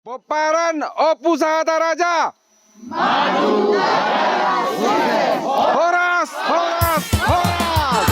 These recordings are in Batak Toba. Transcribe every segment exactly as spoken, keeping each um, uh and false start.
Pomparan Ompu Sahataraja. Horas, horas, horas.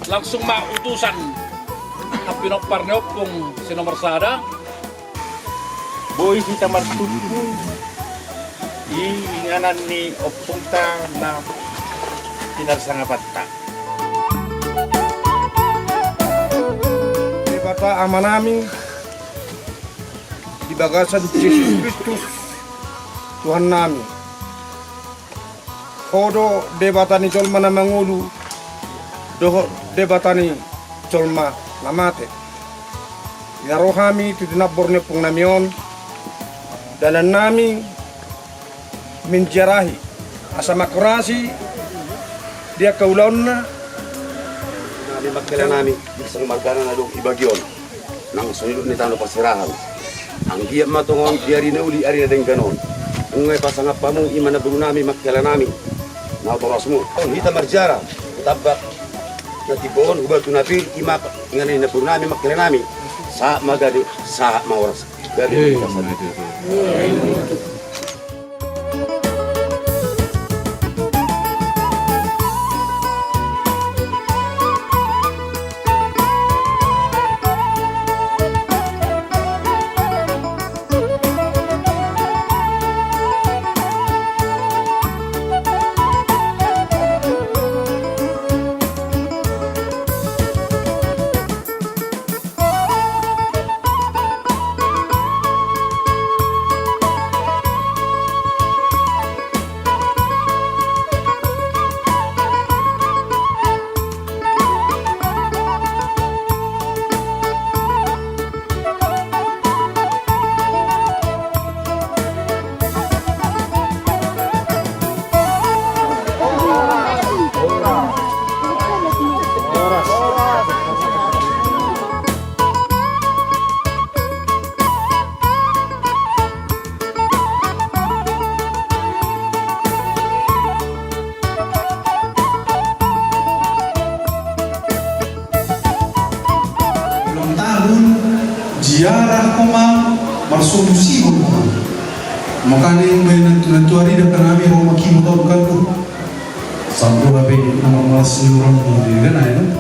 Langsung ma utusan na pinompar ni ompung si nomor sada. Boi hita martumpu di inganan ni ompungta na pinarsangaponta. Debata Amanami di bagasan Jesus Kristus Tuhannami. Ho do Debata ni jolma na mangolu dohot Debata ni jolma na mate. Ia ro hami tu tinambor ni ompungnami on, dalannami menziarahi asa manghorasi di angka ulaonna. Nami mangkelenami, di sangmargana na adong di bagi on. Nang songon i dohot ni tano parserahan. Anggiat ma tongon di ari na uli ari na denggan on. Nunga ipasangap hamu i ma namborunami mangkelenami. Na torasmu on hita marziarah. Tambak na timbo on hubatu na pir i ma inganan ni namborunami mangkelenami. Sahat ma gabe, sahat ma horas. Gabe. Ulang tahun, ziarah ho ma marsolusi ho ma. Makana i baen na tuatua ari da pe nami ro ma kimo tau kan. Sampe babe nama malas ni orang mau di kan ayo.